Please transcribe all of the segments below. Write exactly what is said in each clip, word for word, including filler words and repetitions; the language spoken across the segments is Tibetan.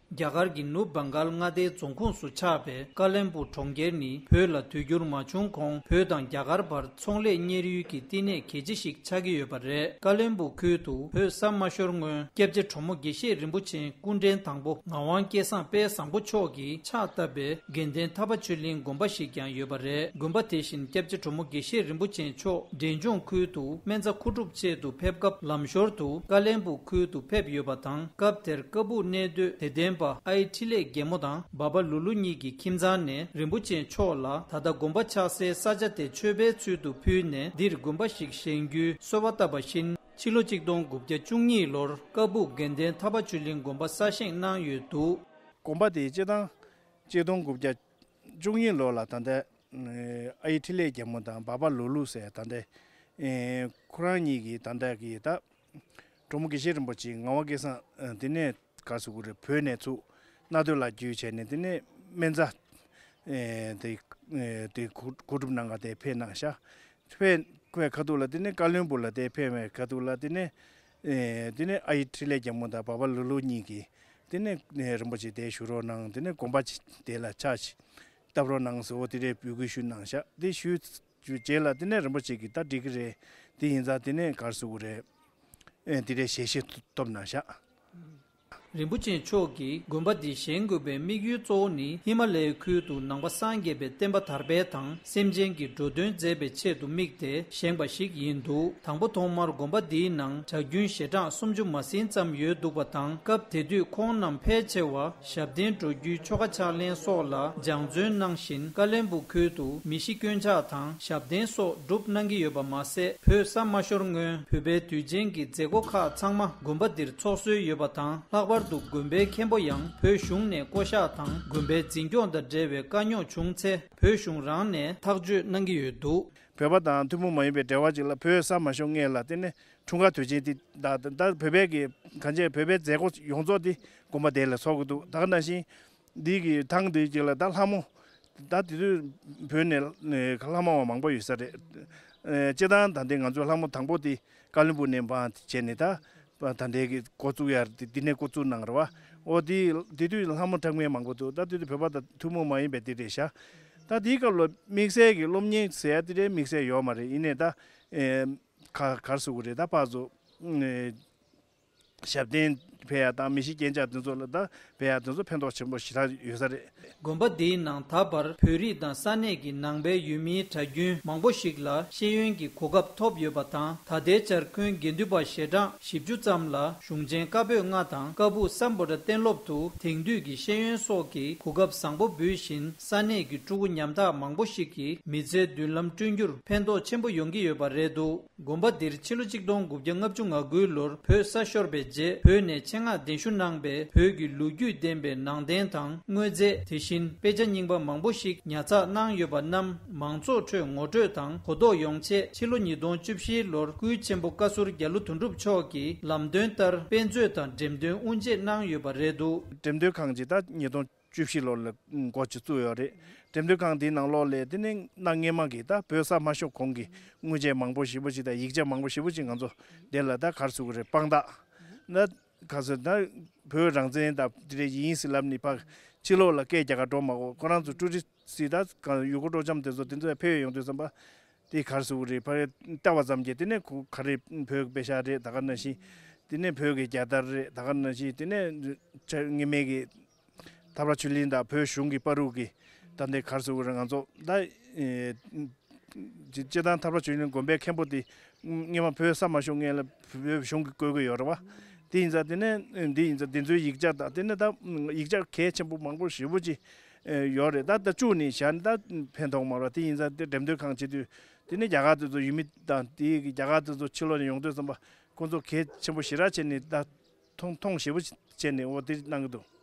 རྒྱ་གར་གྱི་ནུབ་བྷང་གཱལ་མངའ་སྡེའི་རྫོང་ཁོངས་སུ་ཆགས་པའི་ཀ་ལེན་སྦུག་གྲོང་ཁྱེར་ནི་བོད་ལ་དུས་འགྱུར་མ་བྱུང་གོང་བོད་དང་རྒྱ་གར་བར་ཚོང་ལས་གཉེར་ཡུལ་གྱི་བསྟི་གནས་གལ་ཆེ་ཞིག་ཆགས་ཀྱི་ཡོད་པ་རེད། ཀ་ལེན་སྦུག་ཁུལ་དུ་བོད་ས་མ་ཤོར་སྔོན་སྐྱབས་རྗེ་གྲོ་མོ་དགེ་བཤེས་རིན་པོ་ཆེའི་སྐུ་ཕྲེང་དང་པོ་ངག་དབང་སྐལ་བཟང་དཔལ་བཟང་པོ་མཆོག་གིས་ཕྱག་བཏབ་པའི་དགེ་ལྡན་ཐར་པ་ཆོས་གླིང་དགོན་པ་ཞིག་ཀྱང་ཡོད་པ་རེད། དགོན་པ་དེ་བཞིན་སྐྱབས་རྗེ་གྲོ་མོ་དགེ་བཤེས་རིན་པོ་ཆེ་མཆོག་འབྲས་ལྗོངས་ཁུལ་དུ་སྨན་རྩྭ་མཁོ་སྒྲུབ་ཆེད་དུ་ཕེབས་སྐབས་ལམ་ཞོར་དུ་ཀ་ལེན་སྦུག་ཁུལ་དུ་ཕེབས་ཡོད་པ་དང་། སྐབས་དེར་ཀ་སྦུག་གནས་སྡོད་དད་ལྡན་པ་ཨའི་འཕྲིན་ལས་རྒྱལ་མོ་དང་བ་བ་ལུ་ལུ་གཉིས་ཀྱི་ཁྱིམ་ཚང་ནས་རིན་པོ་ཆེ་མཆོག་ལ་ད་ལྟ་དགོན་པ་ཆགས་སའི་ས་ཆ་དེ་མཆོད་པའི་ཚུལ་དུ་ཕུལ་ནས་འདིར་དགོན་པ་ཞིག་བཞེངས་རྒྱུའི་གསོལ་བ་བཏབ་པ་བཞིན། ཕྱི་ལོ་ཆིག་སྟོང་དགུ་བརྒྱ་བཅུ་གཉིས་ལོར་ཀ་སྦུག་དགེ་ལྡན་ཐར་པ་ཆོས་གླིང་དགོན་པ་གསར་བཞེངས་གནང་ཡོད་འདུག། དགོན་པ་དེ་སྤྱིར་བཏང་ཆིག་སྟོང་དགུ་བརྒྱ་བཅུ་གཉིས་ལོ་ལ་ད་ལྟ་ཨའི་འཕྲིན་ལས་རྒྱལ་མོ་དང་བ་བ་ལུ་ལུ་ཟེར་ད་ལྟ་ཁོ་རང་གཉིས་ཀྱིས་ད་ལྟ་གི་ད་གྲོ་མོ་དགེ་བཤེས་རིན་པོ་ཆེ་ངག་དབང་སྐལ་བཟང་དེ་ནས་ག་རེ་ཟེར་དགོས་རེད། བོད་ནས་ཚུར་གནའ་སྟོད་ལ་བརྒྱུད་བྱས་ནས་དེ་ནས་སྨན་རྩྭ་དེ་དེ་མཁོ་སྒྲུབ་གནང་ག་དེ་ཕེབས་གནང་ཤག། ཕེབས་ཁ་ཐུག་ལ་དེ་ནས་ཀ་ལོན་སྦུག་ལ་དེ་ཕེབས་པའི་ཁ་ཐུག་ལ་དེ་ནས་ཨེ་དེ་ནས་ཨའི་འཕྲིན་ལས་རྒྱལ་མོ་དང་བ་བ་ལུ་ལུ་གཉིས་ཀྱིས་དེ་ནས་ཨེ་རིན་པོ་ཆེ་དེ་བཞུགས་རོགས་གནང་། དེ་ནས་དགོན་པ་ཅིག་དེ་ལ་ཕྱག་ཅིག་བཏབ་རོགས་གནང་ཟེར་འོ་དེ་འདྲའི་འབོད་སྐུལ་ཞུས་གནང་ཤག། དེ་ཞུས་རྗེས་ལ་དེ་ནས་རིན་པོ་ཆེ་གིས་ད་འགྲིག་གི་རེད། དེ་ཡིན་ཙང་དེ་ནས་ག་རེ་ཟེར་དགོས་རེད། ཨེ་དེ་འདྲའི་ཞལ་བཞེས་ཐོབ་གནང་ཤག། རིན་པོ་ཆེ་མཆོག་གིས་དགོན་པ་འདི་བཞེངས་དགོས་པའི་དམིགས་ཡུལ་གཙོ་བོ་ནི་ཧི་མ་ལ་ཡའི་ཁུལ་དུ་ནང་པ་སངས་རྒྱས་པའི་བསྟན་པ་དར་སྤེལ་དང་སེམས་ཅན་གྱི་འགྲོ་དོན་མཛད་པའི་ཆེད་དུ་དམིགས་ཏེ་བཞེངས་པ་ཞིག་ཡིན་འདུག། དང་པོ་ཐོག་མར་དགོན་པ་འདིའི་ནང་གྲྭ་རྒྱུན་ཞལ་གྲངས་སུམ་ཅུ་མ་ཟིན་ཙམ་ཡོད་འདུག་པ་དང་། སྐབས་དེ་དུས་ཁོང་རྣམས་ཕལ་ཆེ་བ་ཞབས་བརྟན་འགྲོ་རྒྱུའི་ཆོ་ག་ཕྱག་ལེན་སོགས་ལ་སྦྱང་བརྩོན་གནང་བཞིན། ཀ་ལེན་སྦུག་ཁུལ་དུ་མི་ཤི་སྐྱོན་ཆག་དང་ཞབས་བརྟན་སོགས་སྒྲུབ་གནང་གི་ཡོད་པ་མ་ཟད། བོད་ས་མ་ཤོར་སྔོན་བོད་པའི་དུས་ཆེན་གྱི་མཛད་སྒོ་ཁག་ཚང་མ་དགོན་པ་འདིར་ཚོགས་སྲོལ་ཡོད་པ་དང་། ལྷག་པར་དུ་དགོན་པའི་མཁན་པོ་ཡང་བོད་གཞུང་ནས་བསྐོ་གཞག་དང་དགོན་པའི་འཛིན་སྐྱོང་དང་འབྲེལ་བའི་དཀའ་རྙོག་བྱུང་ཚེ་བོད་གཞུང་རང་ནས་ཐག་གཅོད་གནང་གི་ཡོད་འདུག། བོད་པ་དང་ཐུན་མོང་མ་ཡིན་པའི་འབྲེལ་བ་ཅིག་ལ་བོད་ས་མ་ཤོར་སྔོན་ལ་དེ་ནས་འཁྲུངས་སྐར་དུས་ཆེན་དེ་ད་ད་བོད་པའི་གི་གང་ཅི་བོད་པའི་མཛད་སྒོ་ཡོངས་རྫོགས་དེ་དགོན་པ་དེ་ལ་ཚོགས་ཀྱི་འདུག། ད་ག་ནང་བཞིན་འདི་གི་ཐང་འདི་ཅིག་ལ་ད་ལྷ་མོ་ད་དེ་དུས་བོད་ནས་ལྷ་མོ་བ་མང་པོ་ཡོད་ས་རེད། སྤྱིར་བཏང་ད་ལྟའི་ང་ཚོ་ལྷ་མོ་དང་པོ་དེ་ཀ་ལོན་སྦུག་ནས་འབངས་བྱས་ནས་ད་ད་ལྟའི་གི་འགོ་བཙུགས་ཡ་དེ་འདི་ནས་འགོ་བཙུགས་གནང་རེད་བ། འོ་དེ་དེ་དུས་ལྷ་མོ་འཁྲབ་མཁན་མང་པོ་འདུག། ད་དེ་དུས་བོད་པ་དང་ཐུན་མོང་མ་ཡིན་པའི་དེ་རེད་ཤག། ད་དེའི་སྐབས་ལ་དམིགས་བསལ་གྱི་སློབ་གཉེར་ཟེར་ཡ་དེ་འདྲའི་དམིགས་བསལ་ཡོད་མ་རེད། ཡིན་ནའི་ད་ཨེ་ག་ག་རེ་ཟེར་དགོས་རེད། ད་ཕར་ཚུར་ཨེ་ཞབས་བརྟན་ཕེབས་ཡ་དང་མི་ཤི་རྐྱེན་ཆག་དེ་ཚོ་ལ་ད་ཕེབས་ཡ་དེ་ཚོ་ཕན་ཐོགས་ཆེན་པོ་ཞེ་དྲག་ཡོད་ས་རེད། དགོན་པ་འདིའི་ནང་ད་བར་བོད་རིགས་དང་ས་གནས་ཀྱི་ནང་པའི་ཡུལ་མིའི་གྲྭ་རྒྱུན་མང་པོ་ཞིག་ལ་ཤེས་ཡོན་གྱི་གོ་སྐབས་ཐོབ་ཡོད་པ་དང་། ད་ལྟའི་ཆར་ཁོང་དགེ་འདུན་པ་ཞལ་གྲངས་བཞི་བཅུ་ཙམ་ལ་གཞུང་ཆེན་བཀའ་པོད་ལྔ་དང་ཀ་སྦུག་སམ་བྷོ་ཊ་གཏན་སློབ་ཏུ་དེང་དུས་ཀྱི་ཤེས་ཡོན་སོགས་ཀྱི་གོ་སྐབས་བཟང་པོ་འབུལ་བཞིན། ས་གནས་ཀྱི་ཕྲུ་གུ་ཉམ་ཐག་མང་པོ་ཞིག་གི་མི་ཚེའི་མདུན་ལམ་བསྐྲུན་རྒྱུར་ཕན་ཐོགས་ཆེན་པོ་ཡོང་གི་ཡོད་པ་རེད་འདུག། དགོན་པ་འདིར་ཕྱི་ལོ་ཆིག་སྟོང་དགུ་བརྒྱ་ལྔ་བཅུ་ང་དགུའི་ལོར་བོད་ས་ཤོར་བའི་རྗེས་བོད་ནས་ཆེད་མངགས་གདན་ཞུ་གནང་པའི་བོད་ཀྱི་ལོ་རྒྱུས་ལྡན་པའི་ནང་རྟེན་དང་དངོས་རྫས། དེ་བཞིན་དཔེ་ཆ་རྙིང་པ་མང་པོ་ཞིག་ཉར་ཚགས་གནང་ཡོད་པ་རྣམས་མང་ཚོགས་ཁྲོད་ངོ་སྤྲོད་དང་གོ་རྟོགས་ཡོང་ཆེད་ཕྱི་ལོ་ཉིས་སྟོང་བཅུ་བཞིའི་ལོར་སྐུའི་ཆེན་པོ་བཀའ་ཟུར་རྒྱ་ལོ་དོན་གྲུབ་མཆོག་གིས་ལམ་སྟོན་ལྟར་དཔེ་མཛོད་དང་འགྲེམས་སྟོན་དབུ་འབྱེད་གནང་ཡོད་པ་རེད་འདུག། འགྲེམས་སྟོན་ཁང་ཅིག་ད་ཉིས་སྟོང་བཅུ་བཞི་ལོ་ལ་འགོ་ཅིག་བཙུགས་ཡོད་རེད། འགྲེམས་སྟོན་ཁང་འདིའི་ནང་ལོགས་ལ་དེ་ནས་གནའ་སྔས་མ་གི་ད་བོད་ས་མ་ཤོར་གོང་གི་དངོས་ཆས་མང་པོ་ཞེ་པོ་ཅིག་དང་ཡིག་ཆ་མང་པོ་ཞེ་པོ་ཅིག་ང་ཚོ་འདི་ལ་ད་ག་རེ་ཟེར་དགོས་རེད། དཔང་རྟགས་ད་ག་ཚོད་ད་བོད་རང་བཙན་དང་དེ་འདྲ་ཡིན་ཟེར་ལབ་ནས་ཕར་ཕྱི་ལོགས་ལ་སྐད་རྒྱག་ག་འགྲོ་མ་དགོས། ཁོ་རང་ཚོ་ཀྲུའུ་རི་སི་ད་ག་ཡུལ་སྐོར་སྤྲོ་འཆམ་དེ་ཚོ་དེ་ཚོ་ཕེབས་ཡོང་དུས་ཙམ་པ་དེ་ག་རེ་ཟེར་དགོས་རེད། ཕར་ལྟ་བ་ཙམ་གྱིས་དེ་ནས་ཁོ་ག་རེ་བོད་ཀྱི་པེ་ཤག་རེད། ད་ག་ནང་བཞིན་དེ་ནས་བོད་ཀྱི་རྒྱལ་དར་རེད། ད་ག་ནང་བཞིན་དེ་ནས་ཆ་སྔས་མའི་གི་ཐར་པ་ཆོས་གླིང་དང་བོད་གཞུང་གི་བར་དུ་གི་ད་ལྟའི་ག་རེ་ཟེར་དགོས་རེད། ང་ཚོ་ད་ཨེ་སྤྱི་སྤྱི་བཏང་ཐར་པ་ཆོས་གླིང་དགོན་པའི་མཁན་པོ་དེ་སྔས་མ་བོད་ས་མ་ཤོར་སྔོན་ལ་བོད་གཞུང་གིས་བསྐོས་ཀྱི་ཡོད་རེད་བ། དེ་ཡིན་ཙང་དེ་ནས་འདི་ཡིན་ཙང་དེ་ཚོའི་ཡིག་ཆ་དང་དེ་ནས་ད་ཡིག་ཆ་གལ་ཆེན་པོ་མང་པོ་ཞེ་པོ་ཅིག་ཡོད་རེད། ད་ད་བཅུག་ནས་བཞག་ན་ད་ཕན་ཐོགས་མ་རེད་བ། དེ་ཡིན་ཙང་དེ་འགྲེམས་སྟོན་ཁང་བྱེད་དུས་དེ་ནས་རྒྱ་གར་དེ་ཚོ་ཡུལ་མི་དང་དེ་གི་རྒྱ་གར་དེ་ཚོ་ཕྱི་ལོགས་ནས་ཡོང་དུས་ཙམ་པ་ཁོང་ཚོ་གལ་ཆེན་པོ་ཞེ་དྲག་བྱས་ནས་ད་མཐོང་མཐོང་ཞེ་པོ་བྱས་ནས་འོ་དེ་གནང་གི་འདུག།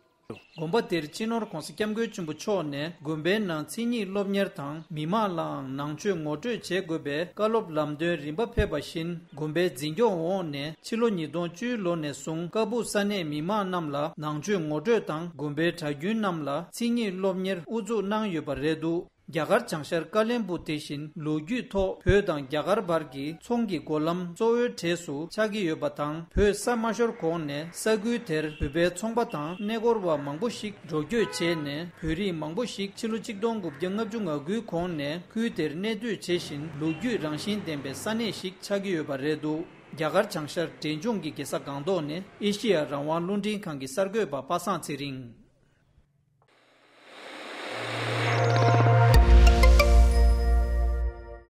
དགོན་པ་དེར་སྤྱི་ནོར་༸གོང་ས་༸སྐྱབས་མགོན་ཆེན་པོ་མཆོག་ནས་དགོན་པའི་ནང་མཚན་ཉིད་སློབ་གཉེར་དང་མི་མང་ལའང་ནང་ཆོས་ངོ་སྤྲོད་བྱེད་དགོས་པའི་བཀའ་སློབ་ལམ་སྟོན་རིམ་པ་ཕེབས་པ་བཞིན། དགོན་པའི་འཛིན་སྐྱོང་འོག་ནས་ཕྱི་ལོ་ཉིས་སྟོང་བཅུའི་ལོ་ནས་བཟུང་ཀ་སྦུག་ས་གནས་མི་མང་རྣམས་ལ་ནང་ཆོས་ངོ་སྤྲོད་དང་དགོན་པའི་གྲྭ་རྒྱུན་རྣམས་ལ་མཚན་ཉིད་སློབ་གཉེར་དབུ་འཛུགས་གནང་ཡོད་པ་རེད་འདུག། རྒྱ་གར་བྱང་ཤར་ཀ་ལན་པུར་དེ་བཞིན་ལོ་རྒྱུས་ཐོག་བོད་དང་རྒྱ་གར་བར་གྱི་ཚོང་གི་སྒོ་ལམ་གཙོ་བོའི་གྲས་སུ་ཆགས་ཀྱི་ཡོད་པ་དང་། བོད་ས་མ་ཤོར་གོང་ནས་ས་ཁུལ་དེར་བོད་པའི་ཚོང་པ་དང་གནས་སྐོར་བ་མང་པོ་ཞིག་འགྲོ་སྐྱོད་བྱས་ནས། བོད་རིགས་མང་པོ་ཞིག་ཕྱི་ལོ་ཆིག་སྟོང་དགུ་བརྒྱ་ལྔ་བཅུ་ང་དགུའི་གོང་ནས་ཁུལ་དེར་གནས་སྡོད་བྱེད་བཞིན་ལོ་རྒྱུས་རང་བཞིན་ལྡན་པའི་ས་གནས་ཤིག་ཆགས་ཀྱི་ཡོད་པ་རེད་འདུག་རྒྱ་གར་བྱང་ཤར་འབྲས་ལྗོངས་ཀྱི་རྒྱལ་ས་སྒང་ཏོག་ནས་ཨེ་ཤེ་ཡ་རང་དབང་རླུང་འཕྲིན་ཁང་གི་གསར་འགོད་པ་པ་སངས་ཚེ་རིང་།